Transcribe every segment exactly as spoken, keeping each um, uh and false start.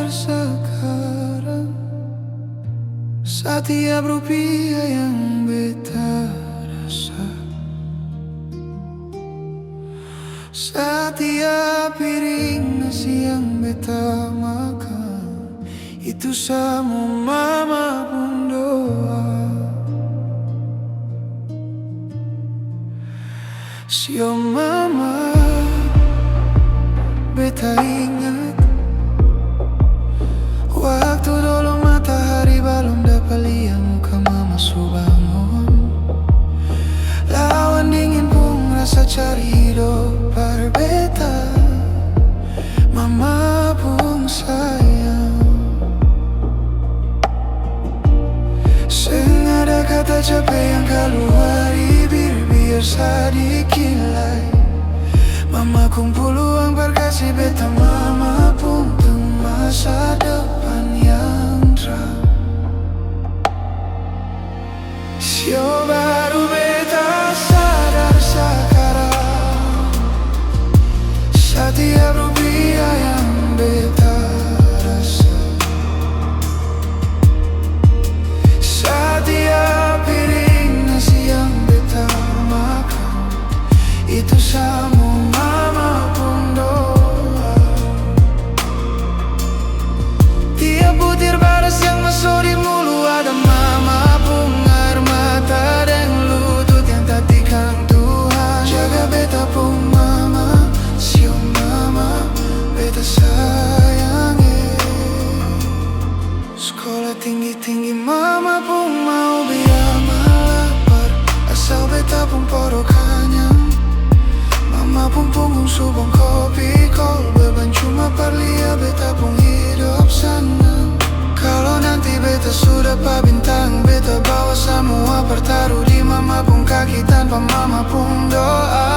sakarang. Satiap rupiah yang beta rasa, satiap piring nasi yang beta makan, itu samua mama pung doa. Sio mama, beta ingat waktu dolo matahari balom dapa lia muka mama su bangun. Lawan dingin pung rasa cari hidop par beta. Mama pung sayang. Seng ada kata cape yang kaluar bibir, biar sadiki lai. Mama kumpul uang par kasi beta mama pung, pung masa depan yang terang. Sio baru beta sadar sakarang, satiap rupiah yang beta rasa, satiap piring nasi yang beta makan, itu samua mama pung doa. Tiap butir baras yang maso di mulu ada mama pung aer mata deng lutut yang tatikang. Tuhan jaga beta pung mama, sio mama, beta sayang e. Skola tinggi-tinggi mama pung mau biar malapar, asal beta pung poro kanyang. Mama pung punggung su bongkok pikol, beban cuma par lia beta pung hidop sanang. Kalo nanti beta su dapa bintang, beta bawa samua par taru di mama pung kaki, tanpa mama pung doa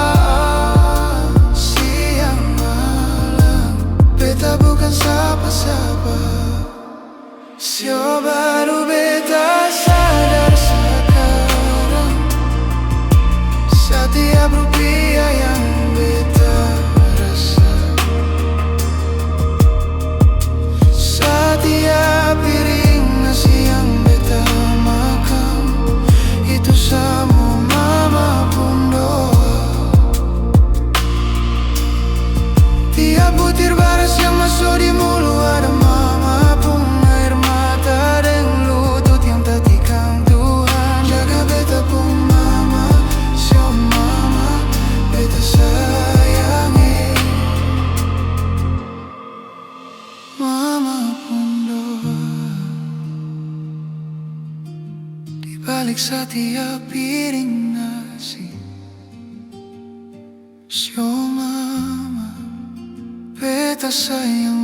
siang malam. Beta bukan sapa-sapa. Sio baru beta sadar sakarang, satiap rupiah yang beta rasa, satiap piring nasi yang beta makan, itu samua mama pung doa. Tiap butir baras yang maso di mulu ada mama pung aer mata deng lutut yang tatikang. Tuhan jaga beta pung mama, sio mama, beta sayang e. Mama pung doa di balik satiap piring nasi. Sio mama, beta sayang